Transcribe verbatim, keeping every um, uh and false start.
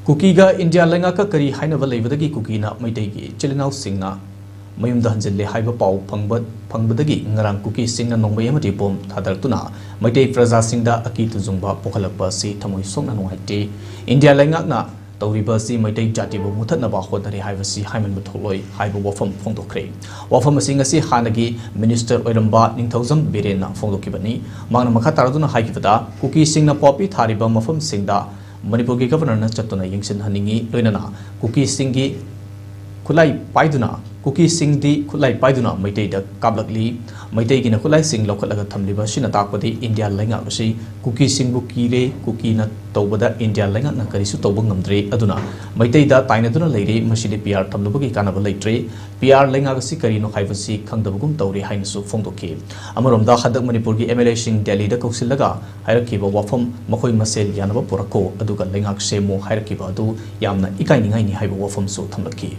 ꯀꯨꯀꯤꯒ India ꯂꯩꯉꯥꯛꯀ ꯀꯔꯤ ꯍꯥꯏꯅꯕ ꯂꯩꯕꯗꯒꯤ ꯀꯨꯀꯤꯅ ꯃꯩꯇꯩꯒꯤ ꯏꯆꯤꯜ ꯏꯅꯥꯎꯁꯤꯡꯅ ꯃꯌꯨꯝꯗ ꯍꯟꯖꯤꯜꯂꯦ ꯍꯥꯏꯕ ꯄꯥꯎ ꯐꯪꯕ, ꯐꯪꯕꯗꯒꯤ ꯉꯔꯥꯡ ꯀꯨꯀꯤꯁꯤꯡꯅ ꯅꯣꯡꯃꯩ ꯑꯃꯗꯤ ꯕꯣꯝ ꯊꯥꯗꯔꯛꯇꯨꯅ ꯃꯩꯇꯩ ꯄ꯭ꯔꯖꯥꯁꯤꯡꯗ ꯑꯀꯤ ꯇꯨꯖꯨꯡꯕ ꯄꯣꯛꯍꯜꯂꯛꯄ ꯑꯁꯤ ꯊꯃꯣꯏ ꯁꯣꯛꯅ ꯅꯨꯡꯉꯥꯏꯇꯦ꯫ ꯏꯟꯗꯤꯌꯥ ꯂꯩꯉꯥꯛꯅ ꯇꯧꯔꯤꯕ ꯑꯁꯤ ꯃꯩꯇꯩ ꯖꯥꯇꯤꯕꯨ ꯃꯨꯊꯠꯅꯕ ꯍꯣꯠꯅꯔꯤ ꯍꯥꯏꯕꯁꯤ ꯍꯥꯏꯃꯟꯕ ꯊꯣꯛꯂꯣꯏ ꯍꯥꯏꯕ ꯋꯥꯐꯝ ꯐꯣꯡꯗꯣꯛꯈ꯭ꯔꯦ꯫ ꯋꯥꯐꯝ ꯑꯁꯤ ꯉꯁꯤ ꯍꯥꯟꯅꯒꯤ ꯃꯤꯅꯤꯁꯇꯔ ꯑꯣꯏꯔꯝꯕ ꯅꯤꯡꯊꯧꯖꯝ ꯕꯤꯔꯦꯟꯅ ꯐꯣꯡꯗꯣꯛꯈꯤꯕꯅꯤ꯫ ꯃꯍꯥꯛꯅ ꯃꯈꯥ ꯇꯥꯔꯗꯨꯅ ꯍꯥꯏꯈꯤꯕꯗ, ꯀꯨꯀꯤꯁꯤꯡꯅ ꯄꯣꯄꯤ ꯊꯥꯔꯤꯕ ꯃꯐꯝꯁꯤꯡꯗ ꯃꯅꯤꯄꯨꯔꯒꯤ ꯒꯕꯔꯅꯔꯅ ꯆꯠꯇꯨꯅ ꯌꯦꯡꯁꯤꯟꯍꯟꯅꯤꯡꯏ, ꯂꯣꯏꯅꯅ ꯀꯨꯀꯤꯁꯤꯡꯒꯤ ꯈꯨꯠꯂꯥꯏ ꯄꯥꯏꯗꯨꯅ, ꯀꯨꯀꯤꯁꯤꯡꯗꯤ ꯈꯨꯠꯂꯥꯏ ꯄꯥꯏꯗꯨꯅ ꯃꯩꯇꯩꯗ ꯀꯥꯞꯂꯛꯂꯤ꯫ ꯃꯩꯇꯩꯒꯤꯅ ꯈꯨꯠꯂꯥꯏꯁꯤꯡ ꯂꯧꯈꯠꯂꯒ ꯊꯝꯂꯤꯕ ꯑꯁꯤꯅ ꯇꯥꯛꯄꯗꯤ ꯏꯟꯗꯤꯌꯥ ꯂꯩꯉꯥꯛ ꯑꯁꯤ ꯀꯨꯀꯤꯁꯤꯡꯕꯨ ꯀꯤꯔꯦ, ꯀꯨꯀꯤꯅ ꯇꯧꯕꯗ ꯏꯟꯗꯤꯌꯥ ꯂꯩꯉꯥꯛꯅ ꯀꯔꯤꯁꯨ ꯇꯧꯕ ꯉꯝꯗ꯭ꯔꯦ꯫ ꯑꯗꯨꯅ ꯃꯩꯇꯩꯗ ꯇꯥꯏꯅꯗꯨꯅ ꯂꯩꯔꯦ꯫ ꯃꯁꯤꯗꯤ ꯄꯤ ꯑꯥꯔ ꯊꯝꯂꯨꯕꯒꯤ ꯀꯥꯟꯅꯕ ꯂꯩꯇ꯭ꯔꯦ꯫ ꯄꯤ ꯑꯥꯔ ꯂꯩꯉꯥꯛ ꯑꯁꯤ ꯀꯔꯤꯅꯣ ꯍꯥꯏꯕꯁꯤ ꯈꯪꯗꯕꯒꯨꯝ ꯇꯧꯔꯦ ꯍꯥꯏꯅꯁꯨ ꯐꯣꯡꯗꯣꯛꯈꯤ꯫ ꯑꯃꯔꯣꯝꯗ, ꯍꯟꯗꯛ ꯃꯅꯤꯄꯨꯔꯒꯤ ꯑꯦꯝ ꯑꯦꯜ ꯑꯦꯁꯤꯡ ꯗꯦꯜꯂꯤꯗ ꯀꯧꯁꯤꯜꯂꯒ ꯍꯥꯏꯔꯛꯈꯤꯕ ꯋꯥꯐꯝ, "ꯃꯈꯣꯏ ꯃꯁꯦꯜ ꯌꯥꯅꯕ ꯄꯨꯔꯛꯈꯣ, ꯑꯗꯨꯒ ꯂꯩꯉꯥꯛ ꯁꯦꯝꯃꯨ" ꯍꯥꯏꯔꯛꯈꯤꯕ ꯑꯗꯨ ꯌꯥꯝꯅ ꯏꯀꯥꯏꯅꯤꯡꯉꯥꯏꯅꯤ ꯍꯥꯏꯕ ꯋꯥꯐꯝꯁꯨ ꯊꯝꯂꯛꯈꯤ꯫